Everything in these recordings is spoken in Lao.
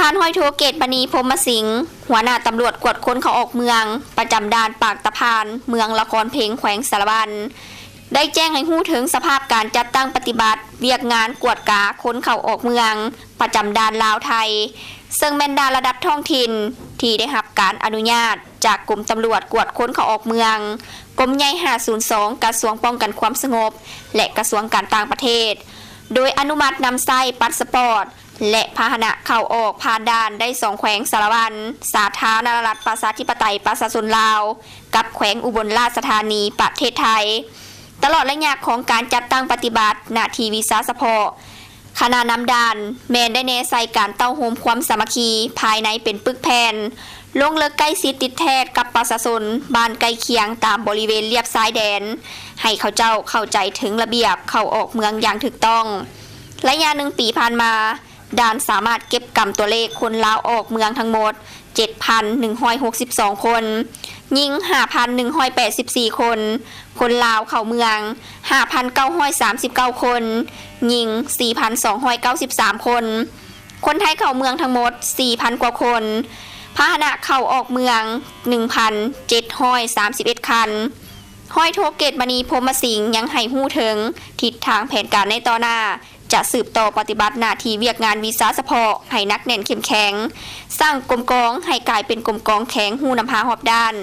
ທ່ານຮ້ອຍໂທ ເກດມະນີ ພົມມະສິງ ຫົວໜ້າຕຳຫຼວດກວດຄົນເຂົ້າອອກເມືອງ ປະຈຳດ່ານປາກຕະພານ ເມືອງລະຄອນເພັງ ແຂວງສາລະວັນ ໄດ້ແຈ້ງໃຫ້ຮູ້ເຖິງສະພາບການຈັດຕັ້ງປະຕິບັດວຽກງານກວດກາຄົນເຂົ້າອອກເມືອງ ປະຈຳດ່ານລາວ-ໄທ ເຊິ່ງແມ່ນດ່ານລະດັບທ້ອງຖິ່ນ ທີ່ໄດ້ຮັບການອະນຸຍາດຈາກກົມຕຳຫຼວດກວດຄົນເຂົ້າອອກເມືອງ, ກົມໃຫຍ່ຫ້າສູນສອງ ກະຊວງປ້ອງກັນຄວາມສະຫງົບ ແລະ ກະຊວງການຕ່າງປະເທດ ໂດຍອະນຸມັດນຳໃຊ້ປາສປອດ ແລະ ພາຫະນະເຂົ້າອອກຜ່ານດ່ານໄດ້ສອງແຂວງສາລະວັນ ສາທາລະນະລັດປະຊາທິປະໄຕປະຊາຊົນລາວ ກັບແຂວງອຸບົນລາຊະທານີ ປະເທດໄທ. ຕະຫຼອດໄລຍະຂອງການຈັດຕັ້ງປະຕິບັດໜ້າທີ່ວິຊາສະເພາະ, ຄະນະນຳດ່ານແມ່ນໄດ້ແນໃສ່ການເຕົ້າໂຮມຄວາມສາມັກຄີພາຍໃນເປັນປຶກແຜ່ນ, ລົງເລິກໃກ້ຊິດຕິດແທດກັບປະຊາຊົນບ້ານໃກ້ຄຽງຕາມບໍລິເວນລຽບຊາຍແດນ ໃຫ້ເຂົາເຈົ້າເຂົ້າໃຈເຖິງລະບຽບເຂົ້າອອກເມືອງຢ່າງຖືກຕ້ອງ. ໄລຍະໜຶ່ງປີຜ່ານມາ, ດ່ານສາມາດເກັບກຳຕົວເລກຄົນລາວອອກເມືອງທັງໝົດ ເຈັດພັນໜຶ່ງຮ້ອຍຫົກສິບສອງຄົນ, ຍິງ ຫ້າພັນໜຶ່ງຮ້ອຍແປດສິບສີ່ຄົນ, ຄົນລາວເຂົ້າເມືອງ ຫ້າພັນເກົ້າຮ້ອຍສາມສິບເກົ້າຄົນ, ຍິງ ສີ່ພັນສອງຮ້ອຍເກົ້າສິບສາມຄົນ, ຄົນໄທເຂົ້າເມືອງທັງໝົດ ສີ່ພັນກວ່າຄົນ, ພາຫະນະເຂົ້າອອກເມືອງ ໜຶ່ງພັນເຈັດຮ້ອຍສາມສິບເອັດຄັນ. ຮ້ອຍໂທ ເກດມະນີ ພົມມະສິງ ຍັງໃຫ້ຮູ້ເຖິງທິດທາງແຜນການໃນຕໍ່ໜ້າ ຈະສືບຕໍ່ປະຕິບັດໜ້າທີ່ວຽກງານວິຊາສະເພາະໃຫ້ໜັກແໜ້ນເຂັ້ມແຂງ, ສ້າງກົມກອງໃຫ້ກາຍເປັນກົມກອງແຂງຮູ້ນຳພາຮອບດ້ານ,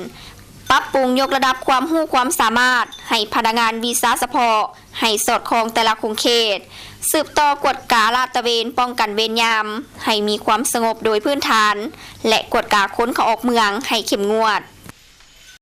ປັບປຸງຍົກລະດັບຄວາມຮູ້ຄວາມສາມາດໃຫ້ພະນັກງານວິຊາສະເພາະໃຫ້ສອດຄ່ອງແຕ່ລະຂົງເຂດ, ສືບຕໍ່ກວດກາລາດຕະເວນປ້ອງກັນເວນຍາມໃຫ້ມີຄວາມສະຫງົບໂດຍພື້ນຖານ ແລະ ກວດກາຄົນເຂົ້າອອກເມືອງໃຫ້ເຂັ້ມງວດ.